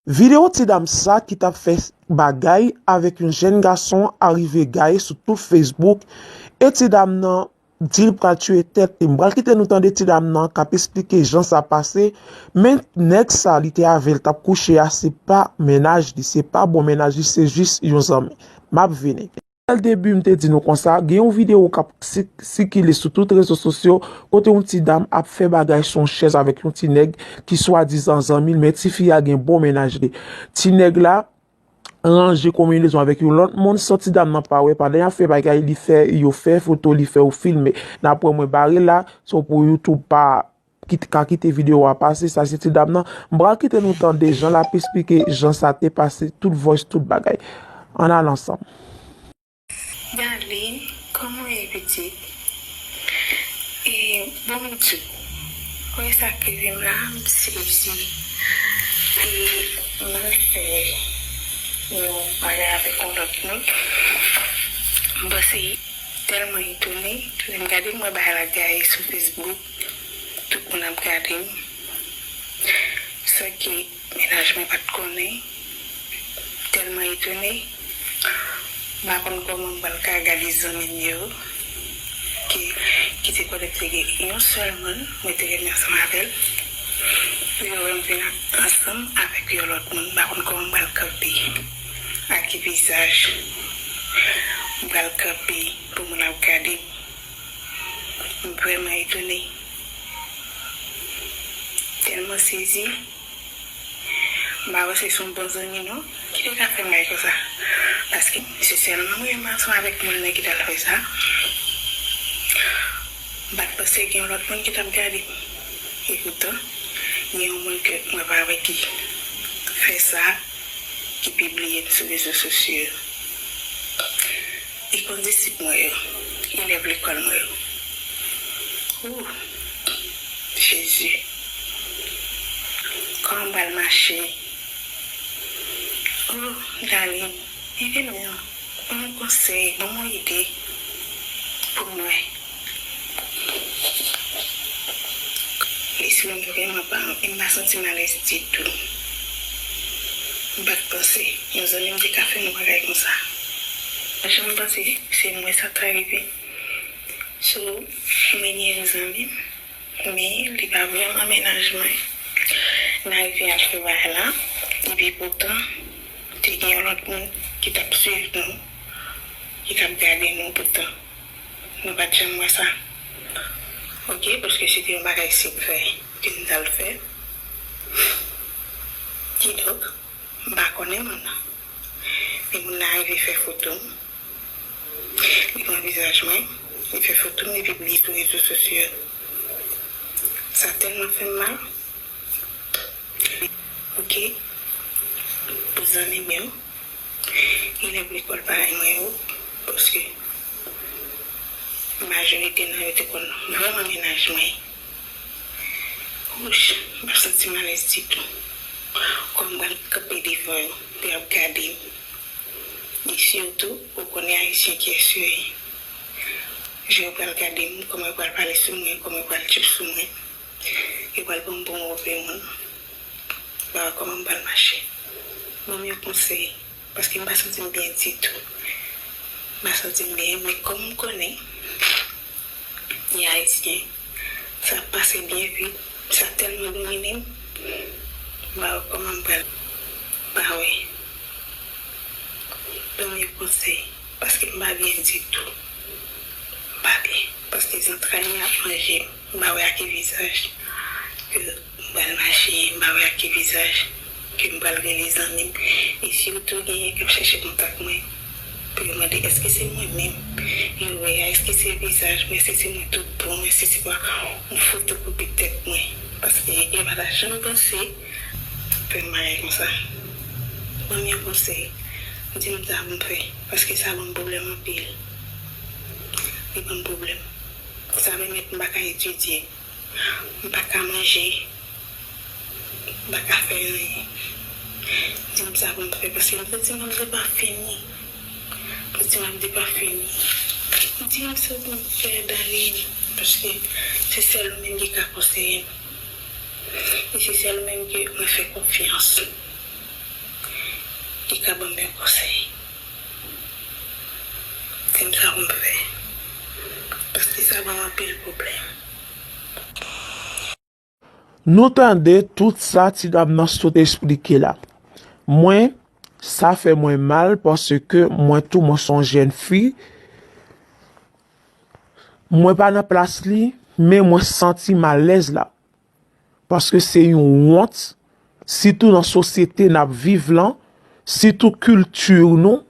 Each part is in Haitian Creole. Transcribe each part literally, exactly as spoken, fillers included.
Videyo ti dam sa ki t ap fè bagay avèk yon jèn gason a rive gaye sou tout Facebook, e ti dam nan di l pral tiye tèt li. M pral kite nou tande ti dam nan k ap esplike jan sa pase, men nèg sa li te avè l t ap kouche a, se pa mennaj li, se pa bon mennaj li, se jis yon zanmi. M ap vini. Dèlè debi, m te di nou konsa, gen yon videyo k ap si-, sikile sou tout rezo sosyo, kote yon ti dam ap fè bagay sou yon chèz avèk yon ti nèg ki swadizan zanmi l, men tifi a gen bon mennaj li. Ti nèg la ranje konbinezon avèk yon lòt moun san ti dam nan pa wè. Pandan y ap fè bagay, li fè yo fè foto, li fè yo filme. N ap wè mwen bare la, so pou YouTube pa kit-, ka kite videyo a pase. Sa se ti dam nan. M pral kite nou tande jan l ap esplike jan sa te pase, tout voice, tout bagay. Ann al ansanm. Darline, kòman w ye, pitit? E, bon, m di w, wè sa k rive m la, m sezi. E, m al fè yon bagay avèk yon lòt moun. M panse, tèlman etone, lè m gade, m wè bagay la gaye sou Facebook, tout moun ap gade m. San ke mennaj mwen pa t konnen, tèlman etone, m pa konn kòman m pral ka gade zanmi m yo, ki, ki te konnen m te gen yon sèl moun, mwen te renmen ansanm avè l, pou yo wè m vin ansanm avèk yon lòt moun, m pa konn kòman m pral kanpe, ak ki vizaj m pral kanpe pou moun ap gade m. M vrèman etone. Tèlman sezi. M pa panse se yon bon zanmi non ki te ka fè m bagay konsa. Paske se sèlman mwen menm ansanm avèk moun nan ki t al fè sa. M pa t panse gen yon lòt moun ki t ap gade m. Epoutan, gen yon moun ke mwen pa wè ki fè sa, ki pibliye m sou rezo sosyo yo. E kondisip mwen yo, elèv lekòl mwen yo. Ooh, Jezi. Kòman m pral mache? Ooh, Darline, ede m non. Ban m yon konsèy, ban m yon ide pou mwen. Lespri m vrèman pa m, e m pa santi m alèz ditou. M pa t panse yon zanmi m te ka fè m yon bagay konsa. M pa janm panse se mwen sa t rive. So, mwen gen yon zanmi m, men li pa vrèman mennaj mwen. N arive al fè bagay la, epi poutan, te gen yon lòt moun ki t ap swiv nou, ki t ap gade nou poutan. Nou pa t janm wè sa. Oke, paske se te yon bagay sekrè ke n t al fè. Kidonk, m pa konnen moun nan. Men moun nan rive fè foto m. Li pran vizaj mwen, li fè foto m, li pibliye sou rezo sosyo. Sa tèlman fè m mal. Oke, pou zanmi m yo, elèv lekòl parèy mwen yo, paske majorite nan yo te konn vrèman mennaj mwen. Wouch, m pa santi m alèz ditou. Kòman m pral kanpe devan yo, pou y ap gade m? E sitou, ou konnen Ayisyen kiyès yo ye. Jan yo pral gade m, kòman yo pral pale sou mwen, kòman yo pral tchèp sou mwen. Yo pral ban m pou yon move moun. M pa wè kòman m pral mache. Ban m yon konsèy, paske m pa santi m byen ditou. M pa santi m byen, men kòm m konnen li Ayisyen, sa ap pase byen vit, sa tèlman domine m, m pa wè kòman m pral pa wè. Ban m yon konsèy, paske m pa byen ditou. M pa byen, paske zantray mwen ap manje m. M pa wè ak ki vizaj ke m pral mache, m pa wè ak ki vizaj ke m pral rele zanmi m. E sitou genyen k ap chèche kontak mwen pou yo mande èske se mwen menm yo wè a, èske se vizaj mwen, èske se mwen tout bon, èske se pa yon fotokopi tèt mwen. Paske yo pa ta janm panse fè m bagay konsa. Ban m yon konsèy, di m sa pou m fè, paske sa ban m pwoblèm anpil. Li ban m pwoblèm. Sa pèmèt m pa ka etidye. M pa ka manje. M pa ka fè anyen. Di m sa pou m fè, paske m santi m ap depafini. M santi m ap depafini. Di m sa pou m fè, Darline, paske se sèl ou menm ki ka konseye m. E se sèl ou menm ke mwen fè konfyans. Ki ka ban m yon konsèy? Di m sa pou m fè. Paske sa ban m anpil pwoblèm. Nou tande tout sa ti dam nan sot esplike la. Mwen, sa fè mwen mal paske mwen tou mwen se yon jèn fi. Mwen pa nan plas li, men mwen santi m alèz la. Paske se yon wont, sitou nan sosyete n ap viv lan, sitou kilti nou,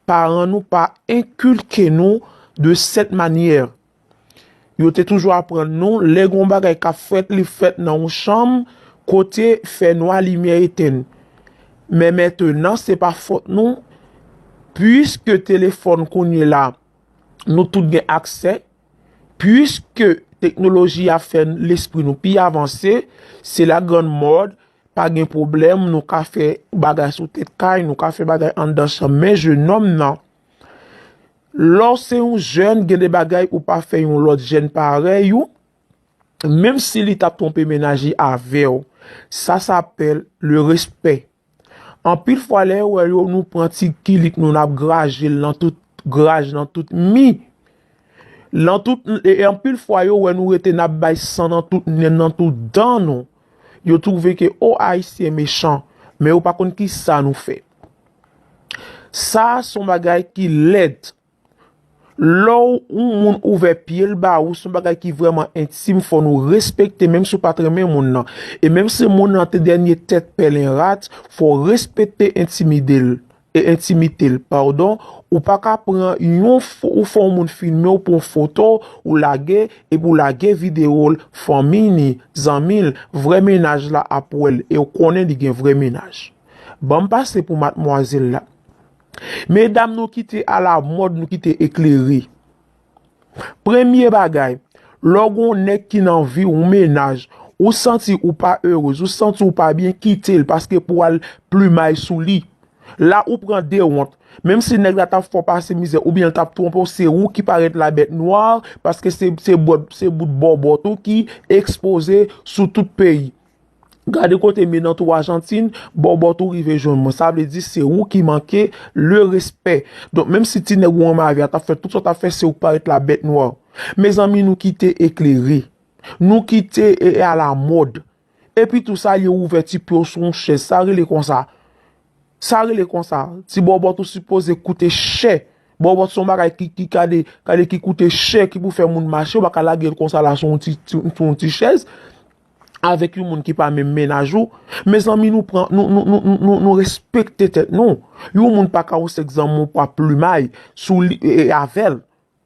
paran nou pa enkilke nou de sèt manyè. Yo te toujou aprann nou, lè gon bagay k ap fèt, li fèt nan yon chanm, kote fè nwa limyè etenn. Men mentenan, se pa fòt nou, piske telefòn kounye la, nou tout gen aksè, piske teknoloji a fè lespri nou pi avanse, se la grann mòd, pa gen pwoblèm, nou ka fè bagay sou tèt kay, nou ka fè bagay anndan chanm. Men jenòm nan, lè w se yon jèn, gen de bagay ou pa fè yon lòt jèn parèy ou, menm si li t ap twonpe mennaj li avè w. Sa sa apèl le respè. Anpil fwa lè yo wè yo nou pran ti kilik nou n ap graje l nan tout graj nan tout mi. Nan tout e anpil fwa yo wè nou rete n ap bay san nan tout nen nan tout dan nou. Yo twouve ke o ayisyen mechan, men yo pa konn kisa nou fè. Sa a se yon bagay ki lèd. Lè w yon moun ouvè pye l ba ou, se yon bagay ki vrèman entim, fò nou respekte, menm si w pa t renmen moun nan. E menm si moun nan te dènye tèt pèlen rat, fò w respekte entimide l, e entimite l, padon, ou pa ka pran yon fo, ou fè yon moun filme w pou yon foto, ou lage, epi w lage videyo l, fanmi ni, zanmi l, vrè mennaj la ap wè l, e w konnen li gen vrè mennaj. Ban m pase pou madmwazèl la. Medam nou kite alamòd, nou kite eklere. Premye bagay, lè w gen yon nèg ki nan vi w, yon mennaj, ou santi ou pa erez, ou santi ou pa byen, kite l paske pou w al plimay sou li. La ou pran de wont. Menm si nèg la t ap fè w pase mizè oubyen l t ap twonpe w, se ou ki parèt la bèt nwa, paske se, se bòt, se bout bòbòt ou ki ekspoze sou tout peyi. Gade kote m ye nan tou Ajantin, bòbòt ou rive jwenn mwen. Sa vle di se ou ki manke le respè. Donk, menm si ti nèg ou renmen avè a t ap fè tout sa w t ap fè, se ou k parèt la bèt nwa. Mezanmi, nou kite eklere. Nou kite e, e alamòd. Epi tou sa, li ouvè ti pye w sou yon chèz. Sa rele konsa. Sa rele konsa. Ti bòbòt ou sipoze koute chè. Bòbòt se yon bagay ki, ki gade, gade ki koute chè, ki pou fè moun mache. Ou pa ka lage l konsa la sou yon ti, ti, sou yon ti chèz. Avèk yon moun ki pa menm mennaj ou. Mezanmi, nou pran, nou, nou, nou, nou, nou, nou respekte tèt nou. Yon moun pa ka yon sèk zanmi w pou ap plimay sou li, e, e, avè l.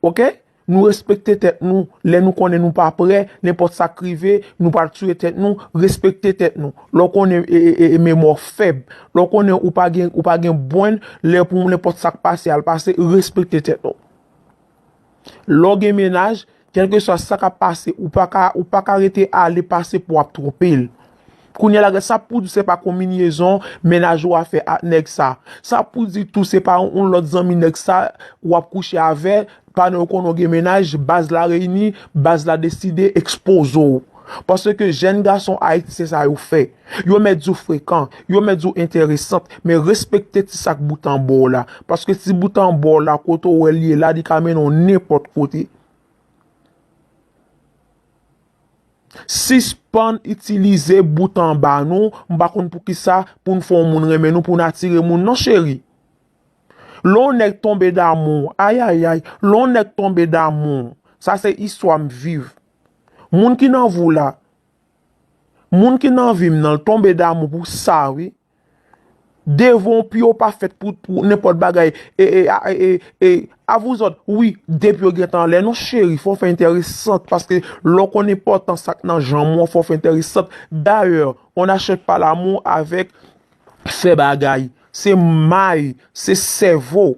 Oke? Nou respekte tèt nou. Lè nou konnen nou pa prè, nenpòt sa k rive, nou pral tiye tèt nou, respekte tèt nou. Lè w konnen e, e, e, e memwa w fèb, lè w konnen ou pa gen, ou pa gen bwenn, lè pou nenpòt sa k pase al pase, respekte tèt nou. Lè w gen mennaj, kèlkeswa sa k ap pase, ou pa ka, ou pa ka rete ale pase pou w ap twonpe l. Kounye a la, sa pou di se pa konminyezon mennaj ou a fè ak nèg sa. Sa pou di tou se pa yon lòt zanmi nèg sa w ap kouche avè, pandan yo konnen w gen mennaj, baz la reyini, baz la deside ekspoze w. Paske jèn gason Ayiti se sa yo fè. Yo mèt di w frekan, yo mèt di w enteresant, men respekte ti sa k bout anba w la. Paske ti bout anba w la, kote w wè l ye la, li ka mennen w nenpòt kote. Sispann itilize bout anba nou, m pa konn poukisa, pou n fè yon moun renmen nou, pou n atire moun, non cheri. Lè yon nèg tonbe damou, ayayay, lè yon nèg tonbe damou, sa se istwa m viv. Moun ki nan vi w la, moun ki nan vi m nan, l tonbe damou pou sa, wi. Devan yon pye w pa fèt pou, pou nenpòt bagay. E, e, a, e, e, e, a vous autres, wi, de pye w gentan anlè, non cheri, fò w fè enteresant, paske lè w konn enpòtans sa k nan janm ou an, fò w fè enteresant. Dayè, on n'achète pas l'amour avec fè bagay. Se may, se sèvo.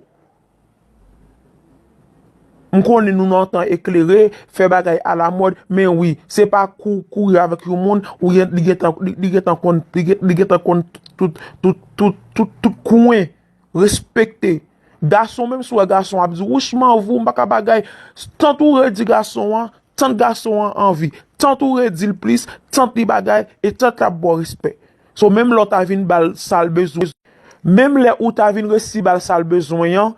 M konnen nou nan tan eklere, fè bagay alamòd, men wi, se pa kou, kouri avèk yon moun, ou gen, li gentan, li, li gentan konn, li gen, li gentan konn tout, tout, tout, tout, tout kwen. Respekte. Gason, menm si w wè gason ap di, wouch, m anvi w, m pa ka bagay. Tant ou redi gason an, tant gason an anvi. Tant ou redi l plis, tant li bagay, e tant l ap ba w respè. So, menm lè w ta vin ba l sa l bezwen, Menm lè ou ta vin resi ba l sa l bezwen an,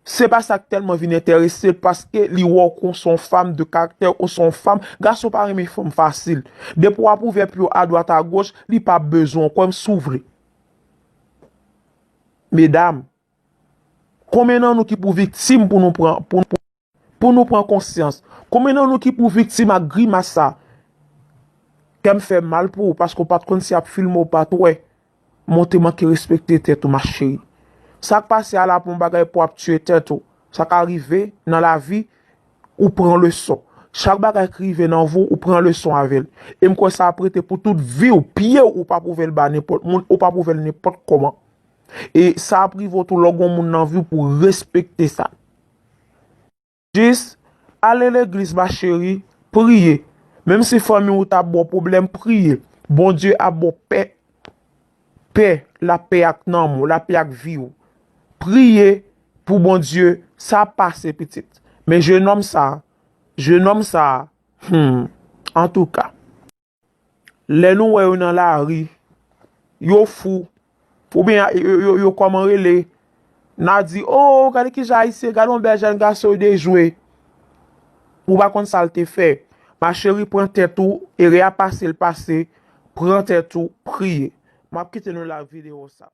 se pa sa k tèlman vin enterese l, paske li wè w kon se yon fanm de karaktè, ou se yon fanm, gason pa renmen fanm fasil. Depi w ap ouvè pye w adwat agoch, li p ap bezwen w, kwè m si w vle. Medam, konbyen nan nou ki pou viktim pou nou pran, pou, pou, pou nou pran konsyans? Konbyen nan nou ki pou viktim ak grimas sa? Kè m fè mal pou ou, paske w pa t konn si y ap filme w, w pa t wè. Men w te manke respekte tèt ou, ma chérie. Sa k pase a la pa yon bagay pou w ap tiye tèt ou. Sa ka rive nan lavi, ou pran leson. Chak bagay ki rive nan vi w, ou pran leson avè l. E m kwè sa ap rete pou tout vi w, pye w, ou p ap ouvè l ba nenpòt moun, ou p ap ouvè l nenpòt kòman. E sa ap rive w tou lè w gen yon moun nan vi w pou w respekte sa. Jis ale legliz, ma chérie, priye. Menm si fanmi w ta ba w pwoblèm, priye. Bondye ap ba w pè, pè, lapè ak nanm ou, lapè ak vi w. Priye pou Bondye, sa ap pase, pitit. Men jennonm sa, jennonm sa, hmm, antouka. Lè nou wè yo nan lari, yo fou, oubyen yo, yo, yo kòman rele, n a di, "O, gade kijan Ayisyen, gade yon bèl jèn gason yo dejwe." Ou pa konn sa l te fè. Ma chérie, pran tèt ou, erè a pase, l pase, pran tèt ou, priye. M ap kite nou la videyo sa.